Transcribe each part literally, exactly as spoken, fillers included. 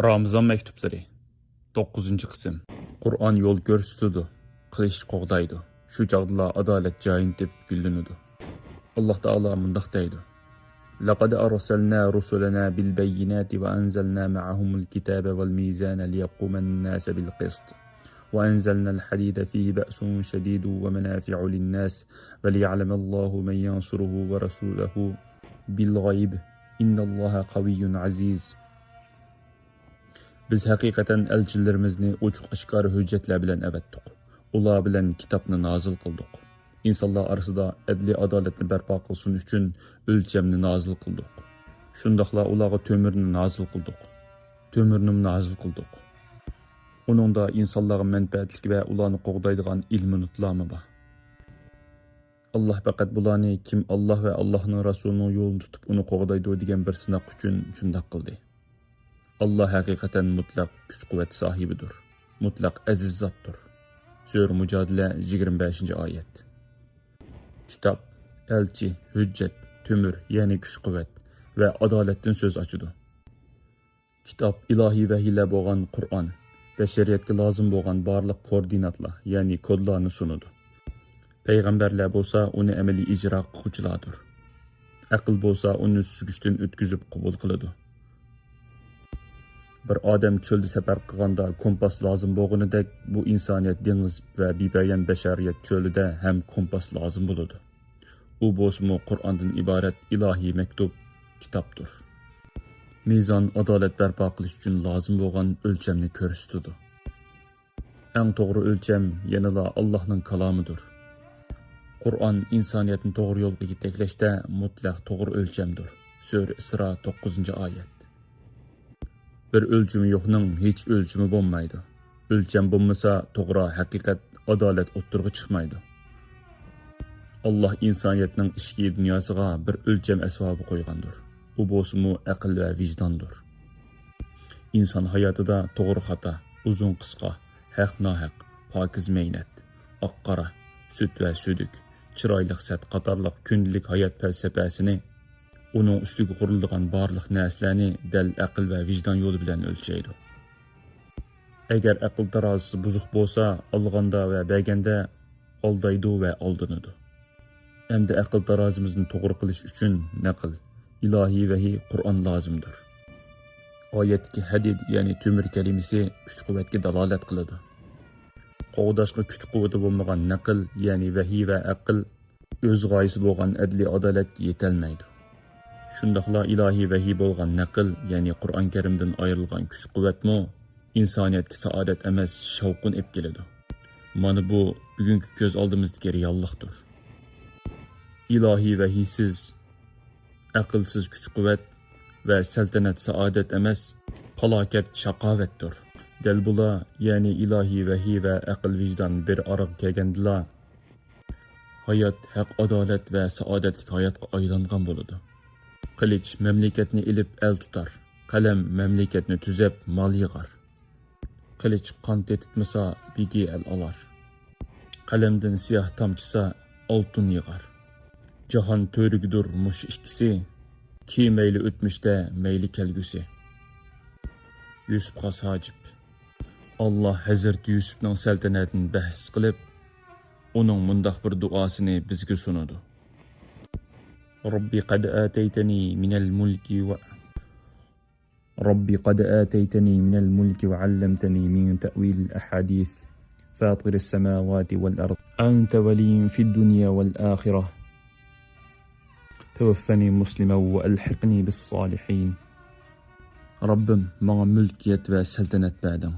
رامىزان مەكتۇپلىرى، توققۇزىنچى قىسىم. قۇرئان يول كۆرسىتىدۇ، قىلىچ قوغدايدۇ. شۇ چاغدىلا ئادالەت جايىنى تېپىپ گۈللىنىدۇ. ئاللاھ تائالا مۇنداق دەيدۇ: لقد أرسلنا رسلنا بالبينات وأنزلنا معهم الكتاب والميزان ليقوم الناس بالقسط وأنزلنا الحديد فيه بأس شديد ومنافع للناس وليعلم الله من ينصره ورسوله بالغيب إن الله قوي عزيز. بىز ھەقىقەتەن ئەلچىلىرىمىزنى ئوچۇق-ئاشكارا ھۆججەتلەر بىلەن ئەۋەتتۇق. ئۇلار بىلەن كىتابنى نازىل قىلدۇق. ئىنسانلار ئارىسىدا ئەدلىي ئادالەتنى بەرپا قىلسۇن ئۈچۈن ئۆلچەمنى نازىل قىلدۇق. شۇنداقلا ئۇلارغا تۆمۈرنى نازىل قىلدۇق. تۆمۈرنىمۇ نازىل قىلدۇق. ئۇنىڭدا ئىنسانلارغا مەنپەئەتلىك ۋە ئۇلارنى قوغدايدىغان ئىلمۇ نۇتلارمۇ بار. ئاللاھ پەقەت بۇلارنى كىم ئاللاھ ۋە ئاللاھنىڭ رەسۇلىنىڭ يولىنى تۇتۇپ ئۇنى قوغدايدۇ دېگەن بىر سىناق ئۈچۈن شۇنداق قىلدى. ئاللاھ ھەقىقەتەن مۇتلەق كۈچ-قۇۋۋەت ساھىبىدۇر. مۇتلەق ئەزىز زاتتۇر. سۈرە مۇجادىلە، يىگىرمە بەشىنچى ئايەت. كىتاب، ئەلچى، ھۆججەت، تۆمۈر، يەنى كۈچ-قۇۋۋەت ۋە ئادالەتتىن سۆز ئاچىدۇ. كىتاب، ئىلاھىي ۋەھىيلەر بولغان قۇرئان، بەشەرىيەتكە لازىم بولغان بارلىق كوئوردىناتلار، يەنى كودلارنى سۇنىدۇ. پەيغەمبەرلەر بولسا ئۇنى ئەمەلىي ئىجرا قىلغۇچىلاردۇر. ئەقىل بولسا ئۇنى سۈزگۈچتىن ئۆتكۈزۈپ قوبۇل قىلىدۇ. بىر ئادەم چۆلدە سەپەر قىلغاندا كومپاس لازىم بولغىنىدەك، بۇ ئىنسانىيەت دېڭىز ۋە بىپايان بەشەرىيەت چۆلىدە ھەم كومپاس لازىم بولىدۇ. ئۇ بولسىمۇ قۇرئاندىن ئىبارەت ئىلاھىي مەكتۇپ، كىتابتۇر. مىزان، ئادالەت بەرپا قىلىش ئۈچۈن لازىم بولغان ئۆلچەمنى كۆرسىتىدۇ. ئەڭ توغرا ئۆلچەم يەنىلا ئاللاھنىڭ كالامىدۇر. قۇرئان ئىنسانىيەتنى توغرا يولغا يېتەكلەشتە مۇتلەق توغرا ئۆلچەمدۇر. سۈرە ئىسرا، توققۇزىنچى ئايەت. بىر ئۆلچىمى يوقنىڭ ھېچ ئۆلچىمى بولمايدۇ. ئۆلچەم بولمىسا، توغرا، ھەقىقەت، ئادالەت ئوتتۇرىغا چىقمايدۇ. ئاللاھ ئىنسانىيەتنىڭ ئىچكى دۇنياسىغا بىر ئۆلچەم ئەسۋابى قويغاندۇر. ئۇ بولسىمۇ ئەقىل ۋە ۋىجداندۇر. ئىنسان ھاياتىدا توغرا-خاتا، ئۇزۇن-قىسقا، ھەق-ناھەق، پاكىز-مەينەت، ئاق-قارا، سۈت ۋە سۈدۈك، چىرايلىق-سەت قاتارلىق كۈندىلىك ھايات پەلسەپەسىنى، ئۇنىڭ ئۈستىگە قۇرۇلىدىغان بارلىق نەرسىلەرنى دەل ئەقىل ۋە ۋىجدان يولى بىلەن ئۆلچەيدۇ. ئەگەر ئەقىل تارازىسى بۇزۇق بولسا، ئالغاندا ۋە بەرگەندە ئالدايدۇ ۋە ئالدىنىدۇ. ئەمدى ئەقىل تارازىمىزنى توغرا قىلىش ئۈچۈن نەقىل، ئىلاھىي ۋەھىي، قۇرئان لازىمدۇر. ئايەتتىكى ھەدىد، يەنى تۆمۈر كەلىمىسى كۈچ-قۇۋۋەتكە دالالەت قىلىدۇ. قوغداشقا كۈچ-قۇۋۋىتى بولمىغان نەقىل، يەنى ۋەھىي ۋە ئەقىل ئۆز غايىسى بولغان ئەدلىي ئادالەتكە يېتەلمەيدۇ. شۇنداقلا ئىلاھىي ۋەھىي بولغان نەقىل، يەنى قۇرئان كەرىمدىن ئايرىلغان كۈچ-قۇۋۋەتمۇ ئىنسانىيەتكە سائادەت ئەمەس، شاۋقۇن ئېلىپ كېلىدۇ. مانا بۇ بۈگۈنكى كۆز ئالدىمىزدىكى رېئاللىقتۇر. ئىلاھىي ۋەھىيسىز، ئەقىلسىز كۈچ-قۇۋۋەت ۋە سەلتەنەت سائادەت ئەمەس، پالاكەت شاقاۋەتتۇر. دەل بۇلار، يەنى ئىلاھىي ۋەھىي ۋە ئەقىل-ۋىجدان بىر ئارىغا كەلگەندىلا، ھايات ھەق، ئادالەت ۋە سائادەتلىك ھاياتقا ئايلانغان بولىدۇ. قىلىچ مەملىكەتنى ئېلىپ ئەل تۇتار، قەلەم مەملىكەتنى تۈزەپ مال يىغار. قىلىچ قان تېتىتمىسا، بىگى ئەل ئالار. قەلەمدىن سىياھ تامچىسا، ئالتۇن يىغار. جاھان تۈۋرۈكىدۇر مۇشۇ ئىككىسى، كى مەيلى ئۆتمۈشتە، مەيلى كەلگۈسى. يۈسۈپ خاس ھاجىپ. ئاللاھ ھەزرىتى يۈسۈپنىڭ سەلتەنەتىنى بەھس قىلىپ، ئۇنىڭ مۇنداق بىر دۇئاسىنى بىزگە سۇنىدۇ: رب قد آتيتني من الملك و رب قد آتيتني من الملك وعلمتني من تأويل الأحاديث فاطر السماوات والأرض أنت ولي في الدنيا والآخرة توفني مسلما وألحقني بالصالحين. رەببىم، ماڭا مۈلكىيەت ۋە سەلتەنەت بەردىڭ.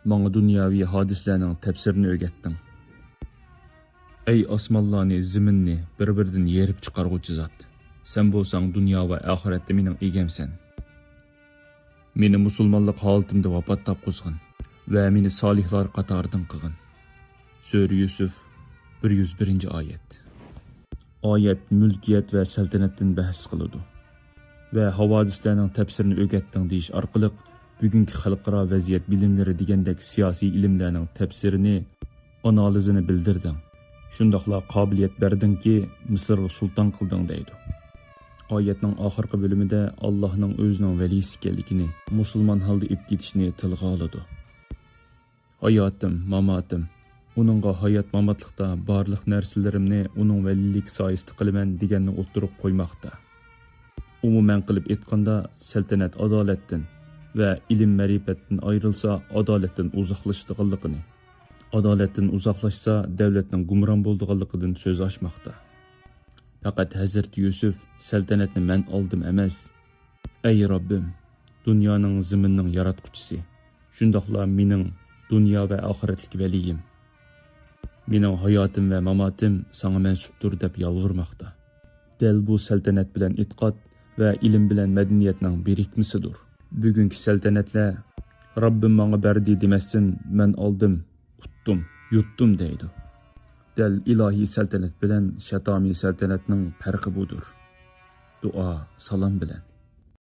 ماڭا دۇنياۋى ھادىسىلەرنىڭ تەپسىرىنى ئۆگەتتىڭ. ئەي ئاسمانلارنى، زېمىننى بىر-بىرىدىن يېرىپ چىقارغۇچى زات! سەن بولساڭ دۇنيا ۋە ئاخىرەتتە مېنىڭ ئىگەمسەن. مېنى مۇسۇلمانلىق ھالىتىمدە ۋاپات تاپقۇزغىن ۋە مېنى سالىھلار قاتارىدىن قىلغىن. سۈرە يۈسۈف، بىر يۈز بىرىنچى ئايەت. ئايەت مۈلكىيەت ۋە سەلتەنەتتىن بەھس قىلىدۇ ۋە ھاۋادىسلەرنىڭ تەپسىرىنى ئۆگەتتىڭ دېيىش ئارقىلىق بۈگۈنكى خەلقئارا ۋەزىيەت بىلىملىرى دېگەندەك سىياسىي ئىلىملەرنىڭ تەپسىرىنى، ئانالىزىنى بىلدۈردۈڭ. شۇنداقلا قابىلىيەت بەردىڭكى، مىسىرغا سۇلتان قىلدىڭ دەيدۇ. ئايەتنىڭ ئاخىرقى بۆلۈمىدە ئاللاھنىڭ ئۆزىنىڭ ۋەلىيسى ئىكەنلىكىنى، مۇسۇلمان ھالدا ئۆلۈپ كېتىشنى تىلغا ئالىدۇ. «ھاياتىم، ماماتىم، ئۇنىڭغا ھايات-ماماتلىقتا بارلىق نەرسىلىرىمنى ئۇنىڭ ۋەلىيلىكى سايىسىدا قىلىمەن» دېگەننى ئوتتۇرىغا قويماقتا. ئومۇمەن قىلىپ ئېيتقاندا، سەلتەنەت ئادالەتتىن ۋە ئىلىم-مەرىپەتتىن ئايرىلسا، ئادالەتتىن ئۇزاقلىشىدىغانلىقىنى، ئادالەتتىن ئۇزاقلاشسا، دەۋلەتنىڭ گۇمران بولىدىغانلىقىدىن سۆز ئاچماقتا. پەقەت ھەزرىتى يۈسۈپ سەلتەنەتنى مەن ئالدىم ئەمەس، «ئەي رەببىم، دۇنيانىڭ، زېمىننىڭ ياراتقۇچىسى، شۇنداقلا مېنىڭ دۇنيا ۋە ئاخىرەتلىك ۋەلىيىم، مېنىڭ ھاياتىم ۋە ماماتىم ساڭا مەنسۇپتۇر» دەپ يالۋۇرماقتا. دەل بۇ سەلتەنەت بىلەن ئېتىقاد ۋە ئىلىم بىلەن مەدەنىيەتنىڭ بىرىكمىسىدۇر. بۈگۈنكى سەلتەنەتلەر «رەببىم ماڭا بەردى» دېمەستىن، «مەن ئالدىم، ئۇتتۇم، يۇتتۇم» دەيدۇ. دەل ئىلاھىي سەلتەنەت بىلەن شەتامىي سەلتەنەتنىڭ پەرقى بۇدۇر. دۇئا، سالام بىلەن.